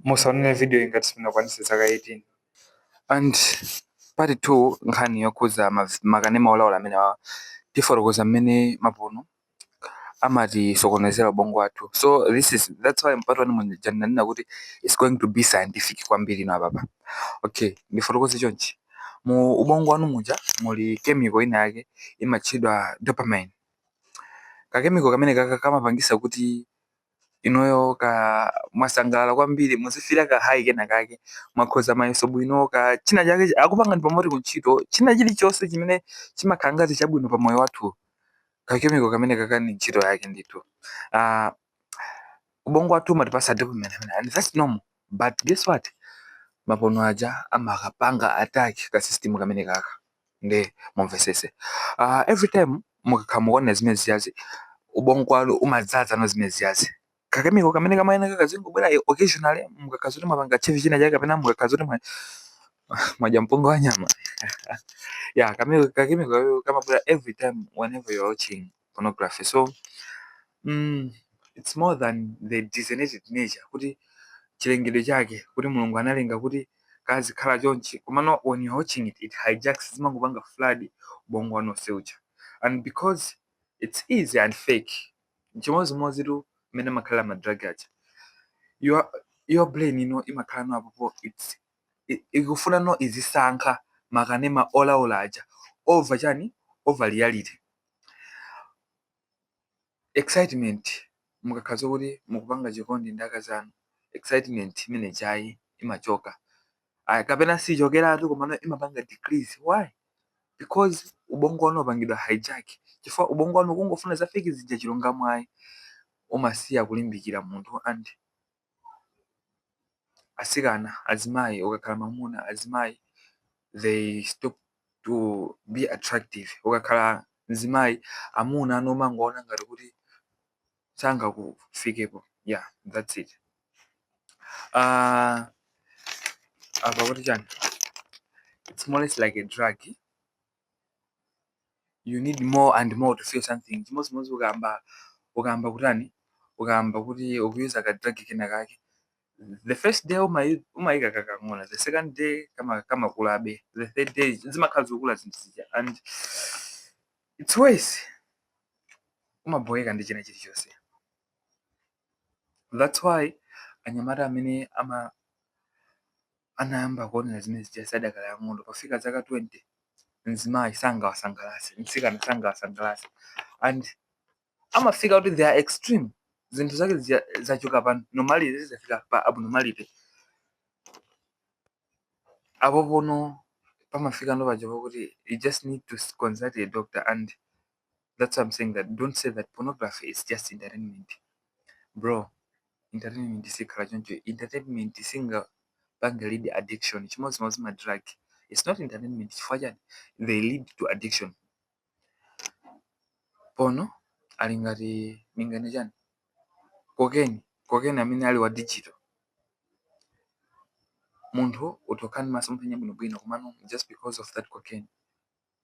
Musaonere video iyi ngati simunakwanitse zaka 18. And part 2, nkhani yokhuza makanema olaula amene awa, tifotokoza mmene ma porno amatisokonezera ubongo wathu. So this is, that's why part 1 muja ndinanena kuti it's going to be scientific kwambiri ino apapa. Okay, ndifotokoze chonchi: mu ubongo wanu muja muli chemical ina yake imatchedwa dopamine. Ka chemical kamene kaka kamapangisa kuti inuyo ka mwasangalala kwambiri, muzifira ka high kena kake, mwakhoza mayeso bwino, ka china chake akupanga ndi pamoti kuntchito, china chilichonse chimene chimakhala ngati chabwino pa moyo wathu, ka chemical kamene kaka ni ntchito yake ndithu. Ubongo wathu umatipasa dopamine amene, and that's normal. But guess what? Ma porno aja amakapanga attack ka system kamene kaka. Nde mumvesese, every time mukakhala mukuona zimene ziyazi, ubongo wanu umadzaza no zimene ziyazi. Ka chemical kamene kamayeneka kazingobwera occasionally mukakhala zoti mwapanga chivi china chake kapena mukakhala zoti mwadya mpunga wa nyama, yeah, ka chemical kamabwera every time whenever you're watching pornography. So it's more than the designated nature, kuti chilengedwe chake, kuti Mulungu analenga kuti kazikhala chonchi. Komano when you're watching it, it hijacks, zimangopanga flood ubongo wanu onse uja. And because it's easy and fake, chimodzimodzi tu mmene amakhalira ma drug aja, your brain ino imakhala no apopo it's ikufuna no izisankha makanema olaula aja over chani? Over reality. Excitement, mukakhala zokuti mukupanga chikondi ndi akazi anu, excitement imene jayi imachoka. Aya, kapena sichokeratu, komano imapanga decrease. Why? Because ubongo wanu wapangidwa hijack, chifukwa ubongo wanu ukungofuna za fake zija. Chilungamo ayi, umasiya kulimbikira munthu. And asikana, azimayi, ukakhala mamuna, azimayi, they stop to be attractive. Ukakhala mzimayi, amuna anu umangoona ngati kuti sangakufikepo. Yeah, that's it. Apa kuti chani? It's more or less like a drug. You need more and more to feel something. Chimodzimodzi ukayamba kutani, ukayamba kuti ukuyuza ka drug kena kake, the first day umayika kakang'ono, the second day kama kamakulabe, the third day zimakhala zikukula zinthu zija, and it's worse, umaboyeka ndi china chilichonse. That's why anyamata amene ama anayamba kuonera zimene zija sadakali ang'ono, pafika zaka 20, mzimayi sangawasangalase, mtsikana sangawasangalase, and amafika kuti they are extreme. Zinthu zake zachoka pa normality, zafika pa abnormality. Apo pono pamafika ndo paja pakuti you just need to consult a doctor. And that's why I'm saying that don't say that pornography is just entertainment. Bro, entertainment sikhala choncho. Entertainment singapange lead addiction. Chimodzimodzi ma drug, it's not entertainment. Chifukwa chani? They lead to addiction. Porno ali ngati mingani chani? Cocaine. Cocaine amene ali wa digital. Munthu utokhala ndi masomphenya bwinobwino, komano just because of that cocaine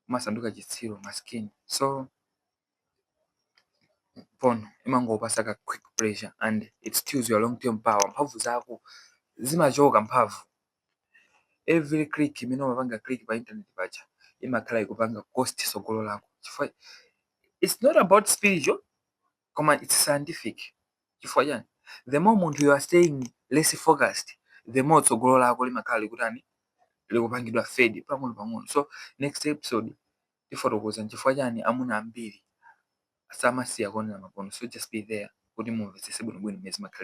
umasanduka chitsiru, maskini. So porno imangopasa ka quick pleasure and it steals your long term power. Mphamvu zako zimachoka mphamvu. Every click imene umapanga click pa internet paja imakhala ikupanga cost sogolo lako, chifukwa it's not about spiritual, koma it's scientific. Chifukwa chani? The more munthu you are staying less focused, the more tsogolo lako limakhala likutani? Likupangidwa fade pang'ono pang'ono. So next episode tifotokoza nchifukwa chani amuna ambiri samasiya kuonera ma porno. So just be there kuti mumvetsese bwinobwino mmene zimakhalira.